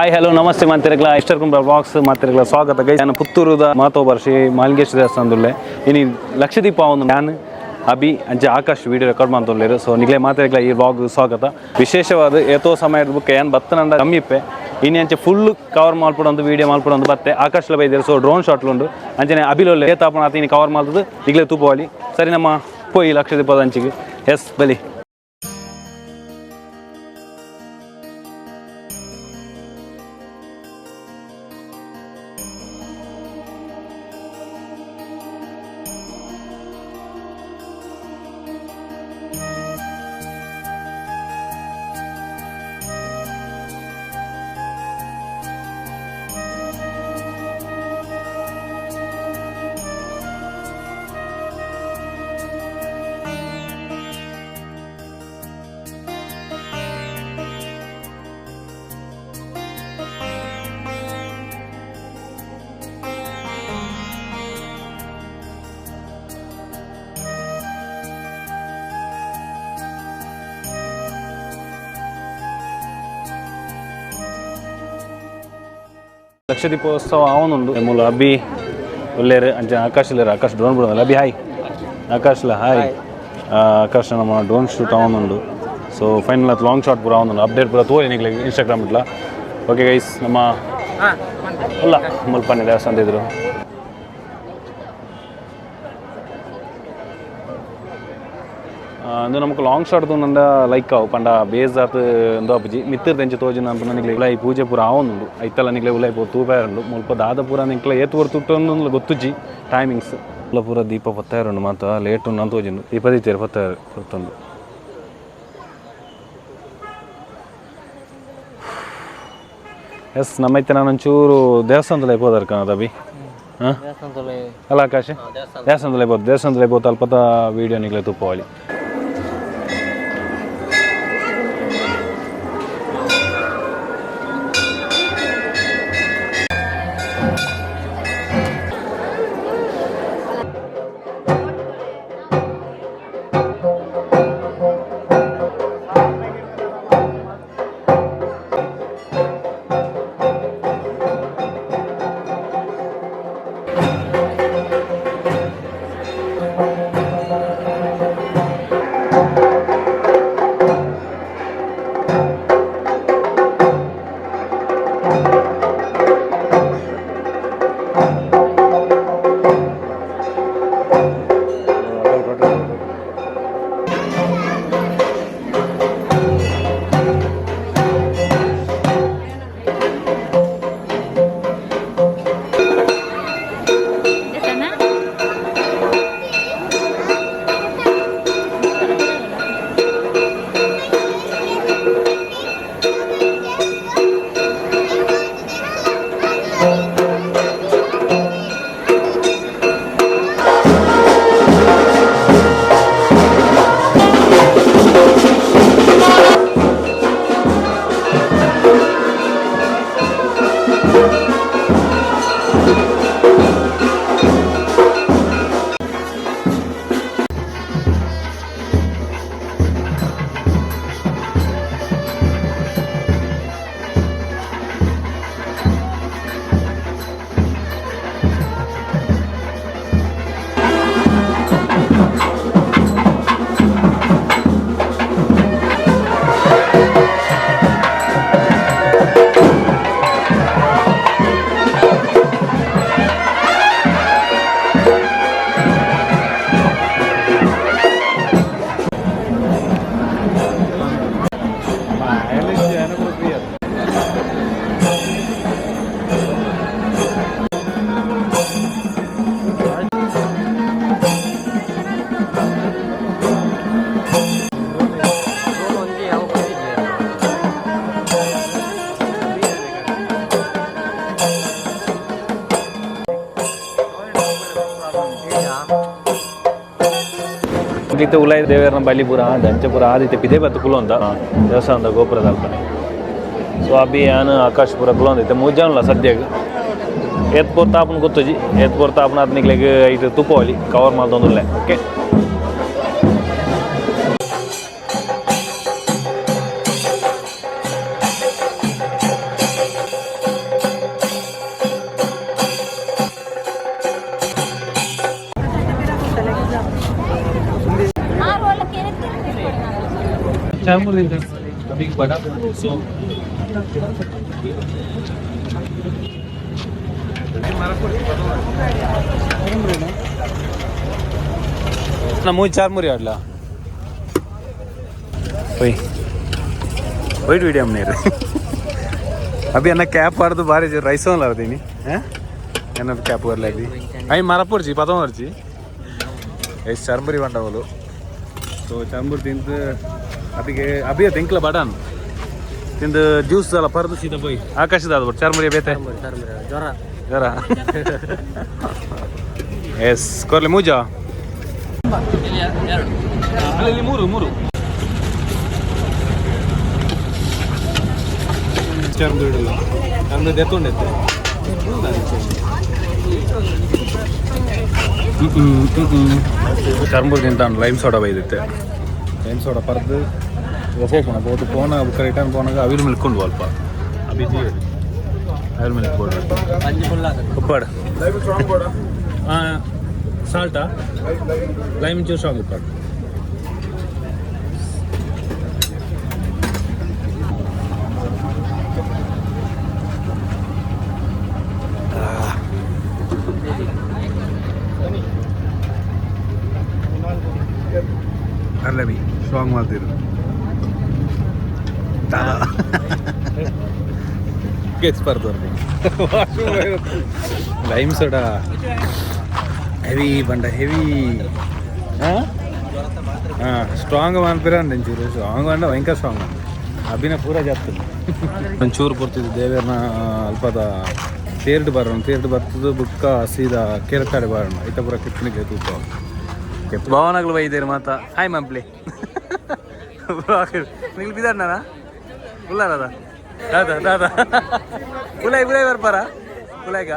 Hi hello namaste ಮಾತಿರಗ್ಲ ಇಷ್ಟರ್ ಕುಂಬ್ರ box ಮಾತಿರಗ್ಲ ಸ್ವಾಗತ ಗೈ. ನಾನು ಪುತ್ತೂರುದ ಮಾತೋಬರ್ ಶ್ರೀ ಮಾಲಿಂಗೇಶ್ವರ ದೇವಸ್ಥಾನದುಲ್ಲೆ ಇನಿ ಲಕ್ಷದೀಪ ಒಂದು ನಾನು ಅಭಿ ಅಂಚೆ ಆಕಾಶ್ ವಿಡಿಯೋ ರೆಕಾರ್ಡ್ ಮಾಡ್ತೊಲ್ಲೇರು. ಸೊ ನಿಗ್ಲೆ ಮಾತಿರಗ್ಲ ಈ ವ್ಲಾಗ್ ಸ್ವಾಗತ. ವಿಶೇಷವಾದ ಏತೋ ಸಮಯದ ಬುಕ್ ಏನ್ ಬತ್ತನಂಡ ಕಮ್ಮಿಪ್ಪೆ ಇನಿ ಅಂಚೆ ಫುಲ್ ಕವರ್ ಮಾಲ್ಪಡೊಂದು ವಿಡಿಯೋ ಮಾಲ್ಪಡೊಂದು ಬತ್ತೆ ಆಕಾಶ್ಲ ಬೈದೇರು. ಸೊ ಡ್ರೋನ್ ಶಾಟ್ಲುಂಡು ಅಂಚನೆ ಅಭಿಲೊಲ್ಲೆ ಏತಾಪಣ ಆತ ಇನಿ ಕವರ್ ಮಾಲ್ತದು ನಿಗ್ಲೆ ತೂಪವಾಲಿ. ಸರಿ ನಮ್ಮ ಪೋಯಿ ಲಕ್ಷದೀಪದ ಅಂಚಿಗೆ. ಎಸ್ ಬಲಿ. ಲಕ್ಷದೀಪೋತ್ಸವ ಅವನುಂಡು ಮೂಲ ಅಭಿ ಒಲ್ಲೇರು ಅಂಚೆ ಆಕಾಶ್ ಇಲ್ಲೇರು. ಆಕಾಶ್ ಡ್ರೋನ್ ಬಿಡೋದಲ್ಲ. ಅಭಿ ಹಾಯ್. ಆಕಾಶ್ಲ ಹಾಯ್. ಆಕಾಶ್ ನಮ್ಮ ಡ್ರೋನ್ ಶೂಟ್ ಅವನುಂಡು. ಸೊ ಫೈನಲ್ ಅದು ಲಾಂಗ್ ಶಾಟ್ ಪೂರ ಅವನುಂಡು. ಅಪ್ಡೇಟ್ ಪೂರ ತೋರಿ ನಿಗ್ಲೆ ಇನ್ಸ್ಟಾಗ್ರಾಮ್ ಇಟ್ಲ. ಓಕೆ ಗೈಸ್, ನಮ್ಮ ಅಲ್ಲ ಮುಲ್ಪನೆ ದೇವಸ್ಥಾನ ಇದ್ರು. ಅಂದು ನಮಕ್ ಲಾಂಗ್ ಶಾಟ್ ತೂನಂಡ ಲೈಕ್ ಆವು ಪಂಡ ಬೇಸ್ ಆತ್ ಎಂದೋ ಅಪ್ಪುಜಿ ಮಿತ್ತಿರ್ ತೆಂಚಿ ತೋಜಿನ ಅಂತ ನಿಗ್ಲೆ ಉಲಾಯಿ ಪೂಜೆ ಪೂರ ಆವೊಂದುಂಡು. ಐತಲ ನಿಗ್ಲೆ ಉಲಾಯಿ ಪೋ ತೂಪೇರುಂಡು. ಮುಲ್ಪ ದಾದ ಪೂರ ನಿಕ್ಲೆ ಏತ್ ಪೂರ ತುಟ್ಟೊಂದು ಗೊತ್ತುಜ್ಜಿ ಟೈಮಿಂಗ್ಸ್. ಮುಲ್ಪ ಪೂರ ದೀಪ ಪತ್ತಾಯರುಂಡು ಮಾತ ಲೇಟ್ ಉಂಡು ಅಂತ ತೋಜಿಂಡು. ದೀಪ ದೀತೇರು ಪತ್ತಾಯರು ಪೊತ್ತುಂಡು. ಎಸ್, ನಮ್ಮ ನಾನು ಒಂಚೂರು ದೇವಸ್ಥಾನದಲ್ಲಿ ಪೋದರ್ ಕಾಣದ ಅಭಿ. ಹಾಂ ಅಲ್ಲ ಆಕಾಶ್, ದೇವಸ್ಥಾನದಲ್ಲಿ ಪೋದು, ದೇವಸ್ಥಾನದಲ್ಲಿ ಪೋತು ಅಲ್ಪದ ವೀಡಿಯೋ ನಿಗ್ಲೆ ತುಪ್ಪವಳಿ. ಇತ್ತೆ ಉಲಾಯಿ ದೇವರನ ಬಲಿಪುರ ಆಂಡ್ ಅಂಚಪುರ ಆದಿತ್ಯ ಪಿದೆ ಬತ್ತು ಕುಲೊಂದ ದೇವಸ್ಥಾನದ ಗೋಪುರದ ಅಲ್ಪನೆ. ಸೊ ಅಭಿ ಯಾನ್ ಆಕಾಶ್ ಪೂರ ಕುಲೊಂದ ಇತ್ತೆ ಮೂಜಾನ್ಲ ಸದ್ಯಗ್. ಏತ್ ಪೊರ್ತು ಆಪುನ ಗೊತ್ತುಜಿ. ಏತ್ ಪೊರ್ತು ಆಪುನ ಆತ್ ನಿಕ್ಲೆಗ್ ಐಟ್ ತುಪ್ಪವಲಿ ಕವರ್ ಮಲ್ತೊಂದುಲ್ಲೆ. ಓಕೆ. ಚರ್ಮುರಿ ಬಿಗ್ ಬಡ. ಸೊ ಮೂಜಿ ಚಾರ್ಮುರಿ ಆಡ್ಲ. ಒಯ್ ವೈಟ್ ವಿಡಿಯೋ ನೀರು. ಅಭಿ ಅನ್ನ ಕ್ಯಾಪ್ ಆಡ್ದು ಬಾರಿ ರೈಸ್ ಅರ್ದೀನಿ. ಎನ್ನ ಕ್ಯಾಪ್ ಬರ್ಲಾಗಿ I ಮರಪುರ್ಜಿ ಪದಮರ್ಜಿ. ಎಸ್, ಚರ್ಮುರಿ ಬಂಡವಲು. ಸೊ ಚರ್ಮುರಿ ತಿಂದು ಅಭಿಗೆ ಅಭಿಯ ತಿಂಕ್ಲ ಬಡಾನ್ ತಿಂದು ಜ್ಯೂಸ್ ಅಲ್ಲ ಪರ್ದು ಸೀದಾ ಪೋಯ್. ಆಕಾಶದ ಅದು ಚರ್ಮುರಿ ಬೇತೆ. ಜ್ವರ. ಜ್ವರ. ಎಸ್, ಕೊರ್ಲೆ ಮೂಜಾ ಅಲ್ಲಿ ಮೂರು ಮೂರು ಚರ್ಮುರಿ ಇಡಲ್ಲ ನಮ್ದು ಎತ್ತೊಂಡೆತ್ತೆ. ಚರ್ಮುರಿ ತಿಂತಾನು. ಲೈಮ್ ಸೋಡಾ ಬೈದಿತ್ತೆ. ಲೈಮ್ ಸೋಡಾ ಪರ್ದು ಹೋಗೋಣ ಬೋದು ಪೋನ ಬುಕ್ಕ ರಿಟರ್ನ್ ಪೋನಾಗ ಅವಿಲ್ ಮಿಲ್ಕ್ ಉಂಡು ಅಲ್ಪ. ಅಭಿ, ಅವಿಲ್ ಮಿಲ್ಕ್ ಬೋಡು. ಉಪ್ಪಾಡು ಸಾಲ್ಟಾ ಲೈಮ್ ಜ್ಯೂಸ್ ಸ್ಟ್ರಾಂಗ್ ಉಪ್ಪಾಡು. ಅಲ್ಲ ಬಿ ಸ್ಟ್ರಾಂಗ್ ಮಾಡ್ತಿರು. ದಾದಾ ಗೆಚ್ ಬರ್ತಾರೆ. ಲೈಮ್ ಸೋಡಾ ಹೆವಿ ಬಂಡ ಹೆವಿ. ಹಾಂ ಸ್ಟ್ರಾಂಗ್ ಮಾನ್ಪಿರ ಒಂಚೂರು ಸ್ಟ್ರಾಂಗ್ ಅಂಡ ಭಯಂಕರ ಸ್ಟ್ರಾಂಗ್. ಅಭಿನ ಪೂರ ಜಾಸ್ತಿ ಒಂಚೂರು ಪೊರ್ತಿದ್ದು ದೇವೇರ್ನ ಅಲ್ಪದ ತೇರ್ಡ್ ಬರೋಣ. ತೇರ್ಡ್ ಬರ್ತದ ಬುಕ್ಕ ಸೀದಾ ಕೇರತಾಡೆ ಬರೋಣ. ಐತ ಪೂರ ಕಿತ್ತನಿಗೆ ತೂಪ ಭವನಗಳು ಬೈದೇರು ಮಾತ. ಹಾಯ್ ಮಂಪ್ಲಿ ನಿಲ್ ಬಿದಾರ್ನಾನ ಉಲ್ಲಾರದ ದಾದಾ ದಾದಾ ಉಲಾಯ್ ಉಲಾಯ್ ಬರ್ಪಾರ ಉಲಾಯ್ಗ.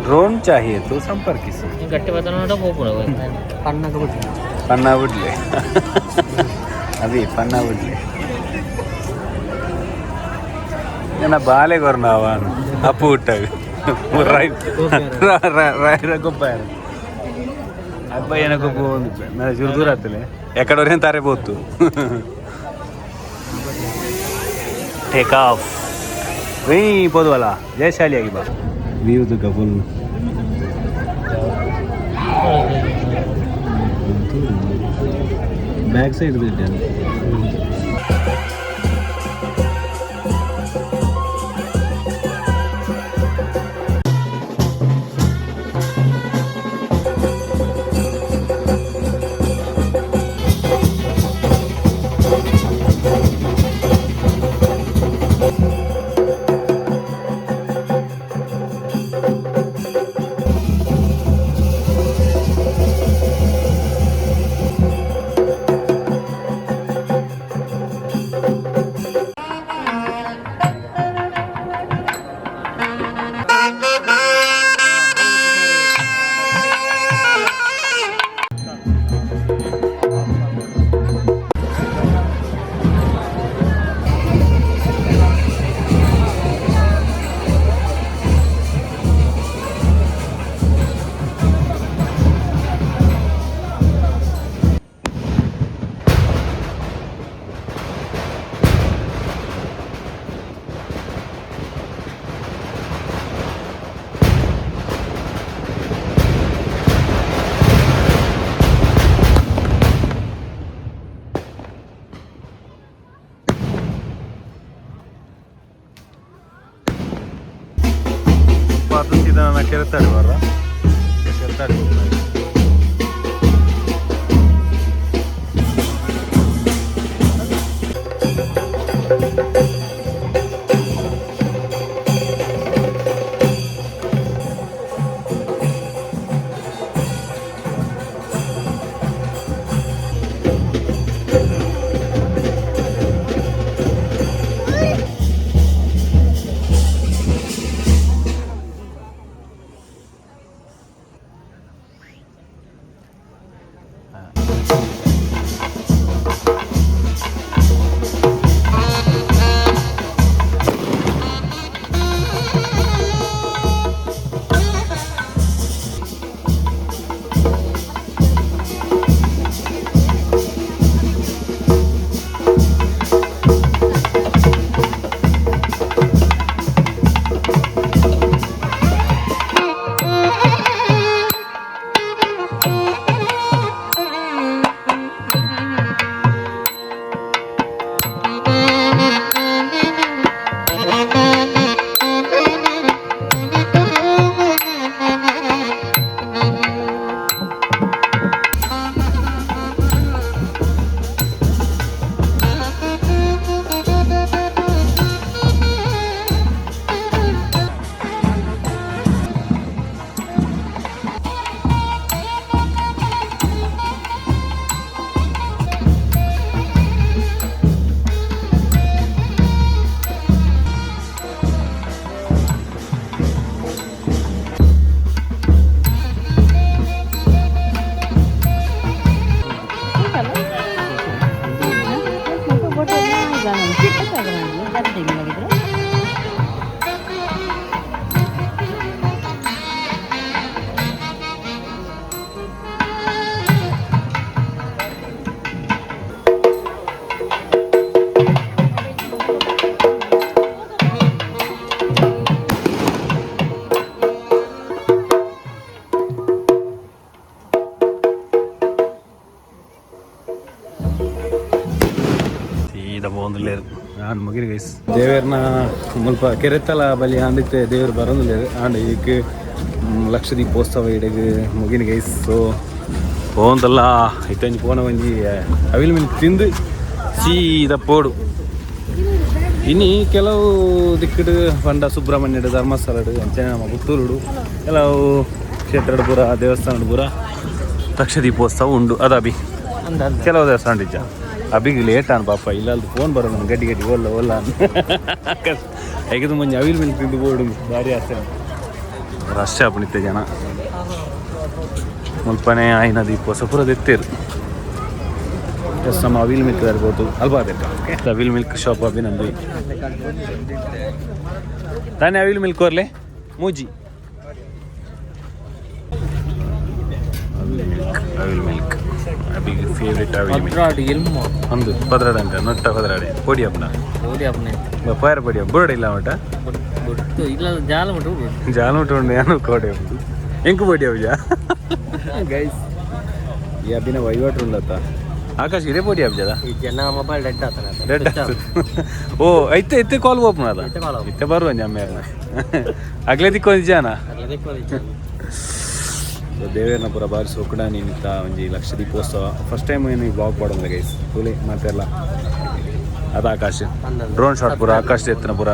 ड्रोन चाहिए तो संपर्क कीजिए. ಗಟ್ಟಿ ಬರ್ತನ ಹೋಗ್ಬಿಡ. ಪಣ್ಣಗ ಬಿಡ್ಲಿ. ಪನ್ನ ಬಿಡ್ಲಿ ಅವಿ, ಪನ್ನ ಬಿಡ್ಲಿ. ನನ್ನ ಬಾಲೆ ಕೊರ್ನಾವ ಅಪ್ಪು ಹುಟ್ಟಾಗ ರಾಯರ ಗೊಬ್ಬ ಅಬ್ಬ ಏನ ಗೊಬ್ಬ ಒಂದು ಚೂರು ದೂರ ಆಗ್ತದೆ. ಎಕಡೋರೇನು ತಾರೆ ಬೋತು. ಟೇಕ್ ಆಫ್ ರೀ ಪೋದುವಲ್ಲ. ಜಯಶಾಲಿಯಾಗಿ ಬಾ. ವ್ಯೂ ತುಕ ಫುಲ್ ಬ್ಯಾಕ್ ಸೈಡ್ ಇದ್ದಾನೆ. ಅದು ಸೀದಾ ನಾನು ಕೆರೆತಾಡಿ ಬರ್ರ ಕೆರೆತಾಡಿ. ಸೀದಾ ಪೋವೊಂದುಲ್ಲೆರ್ ಆಂಡ್ ಮುಗಿನ ಗೈಸ್. ದೇವೆರ್ನ ಮುಲ್ಪ ಕೆರೆತ್ತಲ ಬಲಿ ಆಂಡಿತ್ತೆ ದೇವೆರ್ ಬರೊಂದುಲ್ಲೆರ್. ಆಂಡ ಈಕ್ ಲಕ್ಷದೀಪೋತ್ಸವ ಇಡೆಗ್ ಮುಗಿನ ಗೈಸ್. ಸೊ ಪೋವೊಂದಲ್ಲ ಇತ್ತೊಂಜಿ ಪೋನ ಒಂಜಿ ಅವಿಲ್ ಮಿಲ್ಕ್ ತಿಂದು ಸೀದಾ ಪೋಡು. ಇನಿ ಕೆಲವು ದಿಕ್ಕಡ್ ಪಂಡ ಸುಬ್ರಹ್ಮಣ್ಯಡ್, ಧರ್ಮಸ್ಥಳಡ್, ಅಂಚನೆ ನಮ್ಮ ಪುತ್ತೂರುಡು ಕೆಲವು ಕ್ಷೇತ್ರಡ್ ಪೂರ, ದೇವಸ್ಥಾನಡ್ ಪೂರ ಲಕ್ಷದೀಪೋತ್ಸವ ಉಂಡು ಅದಾಬಿ. ಕೆಲವು ದೇವಸ್ಥಾನ ಇಜ್ಜ. ಅಬಿಗ್ ಲೇಟ್ ಆನ್ ಪಾಪ. ಇಲ್ಲ ಫೋನ್ ಬರೋದು ಗಡ್ಡಿ ಗಡ್ಡಿ ಓಲ್ಲ ಓಲ್ಲ. ಹೇಗಿದ್ದು ಮುಂಜೆ ಅವಿಲ್ ಮಿಲ್ಕ್ ತಿಂದು ಬೋಡು. ಭಾರಿ ಆಸೆ. ರಶ್ ಆಪುನಿತ್ತೆ ಜನ. ಮುಲ್ಪನೆ ಆಯಿನ ದೀಪೋತ್ಸವ ಪೂರ ದೆತ್ತೇರು. ಎಸ್, ನಮ್ಮ ಅವಿಲ್ ಮಿಲ್ಕ್ ಇರ್ಬೋದು ಅಲ್ಪ ಬೇಕಾ. ಅವಿಲ್ ಮಿಲ್ಕ್ ಶಾಪ್ ಅಭಿ ನಂದು ತಾನೇ. ಅವಿಲ್ ಮಿಲ್ಕ್ ವರ್ಲೆ ಮೂಜಿ ಅವಿಲ್ ಮಿಲ್ಕ್. ಅವಿಲ್ ಮಿಲ್ಕ್ ಅಬಿಗ್ ಫೇವ್ರೆಟ್ ಅವಿಲ್ ಮಿಲ್ಕ್. ಪದ್ರಾಡು ಎಲ್ಮೋ. ಒಂದು ಪದ್ರಾಡು ಅಂತ ನೊಟ್ಟ ಪದ್ರಾಡೆ ಪೊಡಿ ಅಪ್ಪನ. ಓಡಿ ಅಪ್ಪನೆ. ಪೋಯರ ಪೊಡಿ ಬುರಡ ಇಲ್ಲ ಮಟ. ಬೊಟ್ಟು ಇಲ್ಲ, ಜಾಲ ಮಟ್ಟು. ಜಾಲ ಉಂಟು. ಏನು ಕೋಡೆ ಉಂಟು ಎಂಕು ಪೊಡಿ ಅಬ್ಜ ಗೈಸ್. ಈ ಅಬಿನ ವಹಿವಾಟು ಉಂಡತ್ತ. ಆಕಾಶ್ ಇದೇ ಪೊಡಿ ಅಬ್ಜದ. ಈ ಜನ ಮೊಬೈಲ್ ಡೆಡ್ ಆತನ. ಡೆಡ್. ಓ, ಐತೆ ಐತೆ ಕಾಲ್ ಓಪನ್ ಅದ. ಇತ್ತೆ call open. ಇತ್ತೆ ಬರುವ ಅಮ್ಮ ಅಗ್ಲೇ ದಿಕ್ಕೊಂದು ಜನ. ಸೊ ದೇವೇರ್ನ ಪೂರ ಬಾರಿ ಸೋಕುಡ ನಿಮಿತ್ತ ಒಂಜಿ ಲಕ್ಷ ದೀಪೋತ್ಸವ. ಫಸ್ಟ್ ಟೈಮ್ ಏನು ಈ ಬ್ಲಾಗ್ ಪಾಡೊಂದು ಗೈಸ್. ತೂಲೆ ಮಾತೆಲ್ಲ ಅದು ಆಕಾಶ್ ಡ್ರೋನ್ ಶಾಟ್ ಪೂರ. ಆಕಾಶ್ ಎತ್ತನ ಪೂರ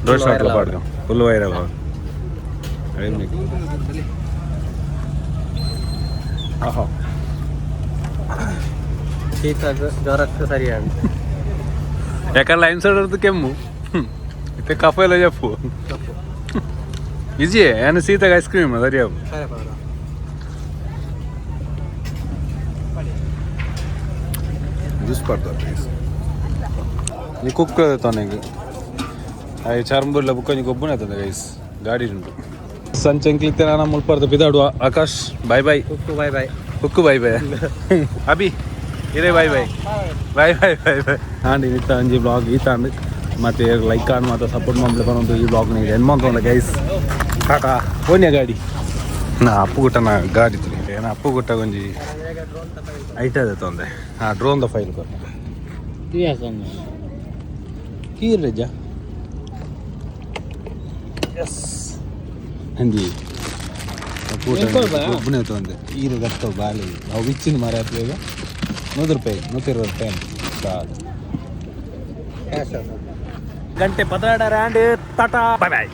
ಡ್ರೋನ್ ಶಾಟ್ ಪಾಡ್ದು ಫುಲ್ ವೈರಲ್. ಆಹಾ. ಶೀತ ಜ್ವರಕ್ಕೆ ಸರಿಯಾಗಿ. ಯಾಕಂದ್ರೆ ಲೈನ್ ಸೈಡ್ ಕೆಮ್ಮು ಇತ್ತೆ ಕಫ ಎಲ್ಲ ಜಪ್ಪು ಈಜಿ. ಏನು ಶೀತಗೆ ಐಸ್ ಕ್ರೀಮ್ ಸರಿ. ಸರಿ. ಜ್ಯೂಸ್ ಪಾಡ್ತಾರೆ. ನೀ ಕುಕ್ ತಾನೆಗ್ ಆಯ್ ಚಾರಂಬೂರ್ಲ ಬುಕ್ಕ ಗೊಬ್ಬುನ ಆತಂದೆ ಗೈಸ್. ಗಾಡಿ ಉಂಟು ಸಂಚಂಕ್ಲಿತ್ತೆ. ನಾನು ಮುಲ್ಪರ್ದ ಬಿದಾಡುವ. Akash, bye bye. Kukku bye bye. Kukku bye bye. Abhi ಇರೇ bye bye bye bye bye bye. And ಇತ್ತ ಒಂಜಿ ಬ್ಲಾಗ್ ಈತಾಂಡ್. ಮತ್ತೆ ಲೈಕ್ ಆನ್ ಮಾತ ಸಪೋರ್ಟ್ ಮಾಡ್ಲಿ ಬರೋದು. ಈ ಬ್ಲಾಗ್ ನೀವು ಎಂಡ್ ಮಂತ್ ಗೈಸ್. ಟಾಟಾ. ಪೋನ್ಯ ಗಾಡಿ ನಾ ಅಪ್ಪು ಗುಟ್ಟನ ಗಾಡಿ ತುಲಿ. ಏನ ಅಪ್ಪು ಗುಟ್ಟ ಒಂಜಿ ಐಟ್ ಅದ ತೊಂದೆ. ಹಾಂ, ಡ್ರೋನ್ the file ಕೊರ್ನ. ಕೀರ್ ರಜ ಎಸ್ ಹಂದಿ ಒಬ್ಬನೇ ತೊಂದೆ. ಈರು ಗತ್ತವ ಬಾಲಿ ಅವು ಬಿಚ್ಚಿನ ಮರ ಈಗ 100 ರೂಪಾಯಿ, 120 ರೂಪಾಯಿ ಅಂತ. ಗಂಟೆ 12 ಆ್ಯಂಡ್. Tata, boy boy.